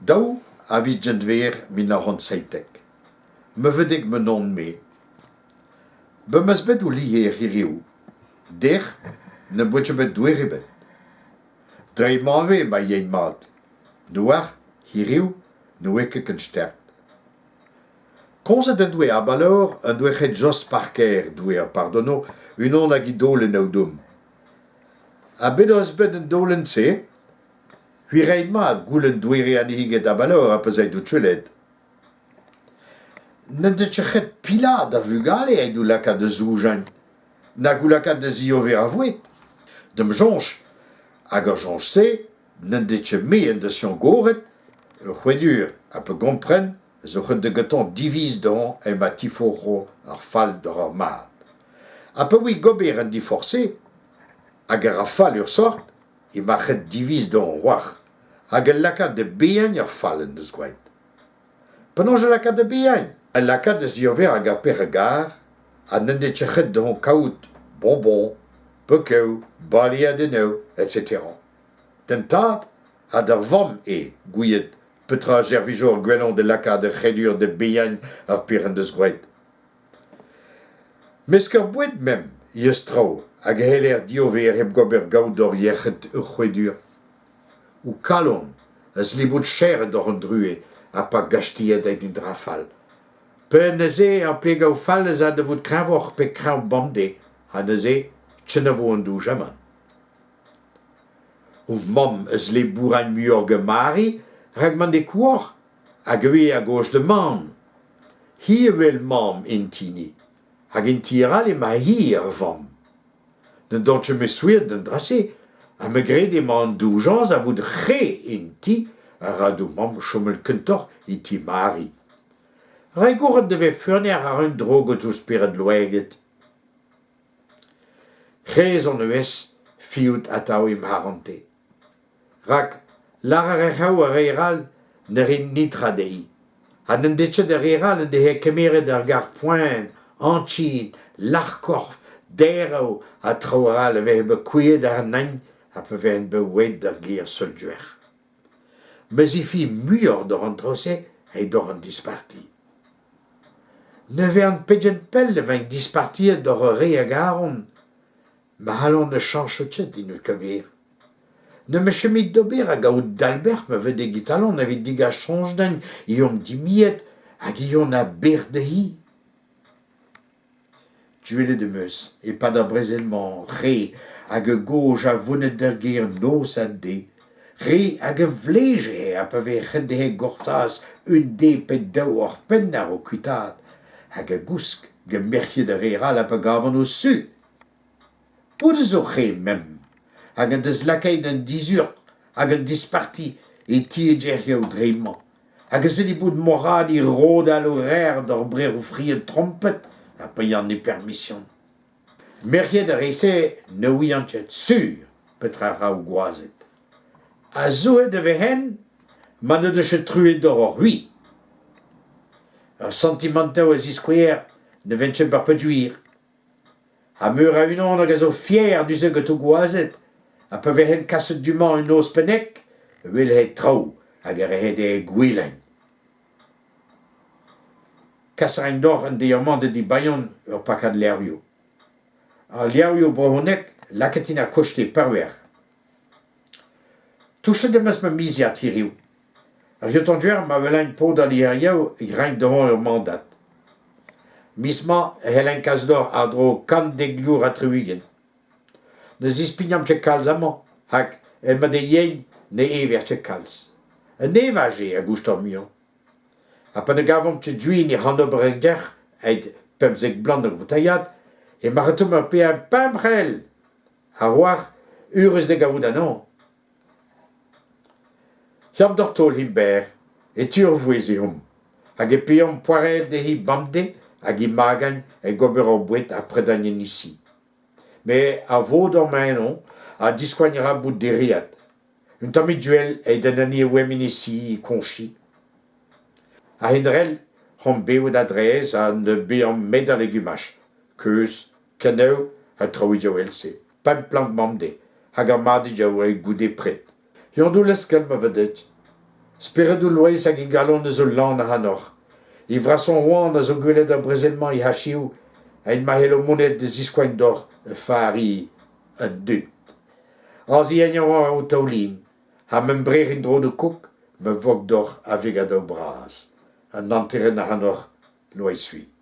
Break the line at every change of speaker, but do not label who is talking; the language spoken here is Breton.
Daou a viz Genver 1917. Meuvedek m'en on-me. Bet 'm eus bet o lizher hiriv. Dec'h n'em boa ket bet doare ebet. Dre mañ ivez emañ yen mat. N'oar, hiriv, ne oa ket ken start. Komzet en doa abalamour en doa graet Jos Parker, Doue er pardono, unan hag e daolennoù deomp. Ha bet eus bet an daolenn-se ? C'hwi 'ray mat goulenn doare anezhi get abalamour ha pa'z aet ho twelet. N'en deus ket c'hoant pilat ar vugale aet o lakaat da zoujañ, nag o lakaat da ziover ar voued. Da'm soñj, hag ar soñj-se n'en deus ket me en deus goret, ur c'hrouadur ha pa gompren zo ret da gantañ diviz dezhañ emañ tiforc'ho ar fall doc'h ar mad. Ha pa voe gober an diforc'h-se, hag a ra fall ur sort, emañ ret diviz dezhañ a-walc'h hag el lakaat da baeañ ar fall en deus graet. Penaos e lakaat da baeañ ? El lakaat da ziover hag ar pezh a gar ha n'en deus ket ret dezhañ kaout bonbon, pokoù, baleadennoù, etc. D'an tad ha d'ar vamm eo gouiet petra a servijo ar gwellañ da lakaat ar c'hredur da baeañ ar pezh en deus graet. Mesk ar boued mem ivez traoù hag a c'heller diover hep gober gaou d'hor yec'hed ur c'hrouadur. Ho kalon a zle bout serret doc'h an druez ha pa gastiet un dra fall. Pe neuze ar plegoù fall ez a da vout kreñvoc'h pe kreñv bemdez ha neuze kenavo an doujamant. Ho mamm a zle bourrañ muioc'h gant Mari rak ma n'eo kouroc'h hag ivez a-gozh da mamm. Hi a wel mamm en ti-ni hag en ti arall emañ-hi ar vamm. Ne don ket me souezhet d'an dra-se ha me 'gred emañ an doujañs a vout re en ti a ra d'ho mamm chomel kentoc'h e ti Mari. Re gourret da vezañ furner àr un dro gant ho spered loeget. C'hwezh hon eus fiout atav em c'harantez. Rak lâr a rae ar re all ne rin netra dezhi. Ha n'en dez ket ar re all en dehe kemeret ar garg poent, añchin, lâr-korf, derv ha traoù all a vehe bet kouezhet àr an hent ha pa vehent bet oet d'ar gêr seul gwech. Me 'zifi muioc'h doc'h an traoù-se eget doc'h an disparti. Ne vern pegen pell e vin dispartiet doc'h ar re a garan, ma c'hallont ne cheñcho ket din keñver. Ne 'm eus ket mui d'ober a gaout dalbec'h ma vez digitalon evit degas soñj din eh omp dimiet hag eh on a-bec'h dezhi. Gwelet em eus e-pad ar brezel-mañ re hag a gozh a vonet d'ar gêr noz ha deiz, re hag a vleje ha pa vez ret dezhe gortoz un deiz pe daou oc'hpenn a-raok kuitaat, hag a gousk gant merc'hed ar re arall ha pa gavont o su. Bout zo re mem hag en deus lakaet an dizurzh hag an disparti e tiegezhioù dre-mañ hag a zle bout moradiñ rodal o reer d'hor breroù-fried trompet ha paeañ e permision. Merc'hed ar re-se ne ouiant ket sur petra a ra o gwazed. Ha souezhet e vehent ma n'o deus ket truez deoc'h-c'hwi. Ur santimantoù a ziskouezer ne vent ket berpedwir. Ha meur a unan hag a zo fier du-se ganto gwazed ha pa vehent kaset du-mañ un noz pennek e welhet traoù hag a rehe dezhe gouelañ. Kas a raint deoc'h an deiz-mañ da di Bayon ur pakad levrioù. Al levrioù brezhonek lakaet int a-kostez peurwech. Touchet em eus ma miziad hiriv. Ar Yotanduer ma welan paotr al lizherioù e raint dezhañ ur mandad. Miz-mañ e c'hellin kas deoc'h àr-dro kant dek lur ha tri-ugent. Ne zispignomp ket kalz amañ rak el ma dez yen ne ever ket kalz. Un evaj eo a goust ar muiañ. Ha pa ne gavomp ket gwin e c'han ober e gerc'h aet 15 bloaz ur voutailhad e marc'hatomp ur paeañ pemp c'hell a oar eürus da gavout anezhañ. Chom doc'h taol himber e ti ur vouezh eh omp hag e paeomp poarel dezhi bemdez hag he magañ hag ober hor boued ha predañ en isi. Met a-vod omp eno ha diskoagn a ra bout dereat. Un tammig gwell eget an hini e oemp en isi e Koñchi. A-hend-arall omp bevet a-drez ha ne baeomp 'met ar legumaj, keuz, Kenev ha traoù evel-se. Pemp plant bemdez hag ar madig a oa goude pred. Yann leskel ma va dit. Speredoù Loeiz hag e galon a zo lan ac'hanoc'h. E vrasañ oan a zo gwelet ar brezel-mañ é achiv evit ma c'hello monet da ziskoañ deoc'h fari an dud. Aze en yaouank o taoulin ha ma brec'h en-dro d'ho koug ma vok deoc'h a-vegadoù bras. An hanterenn ac'hanoc'h Loeiz Suit.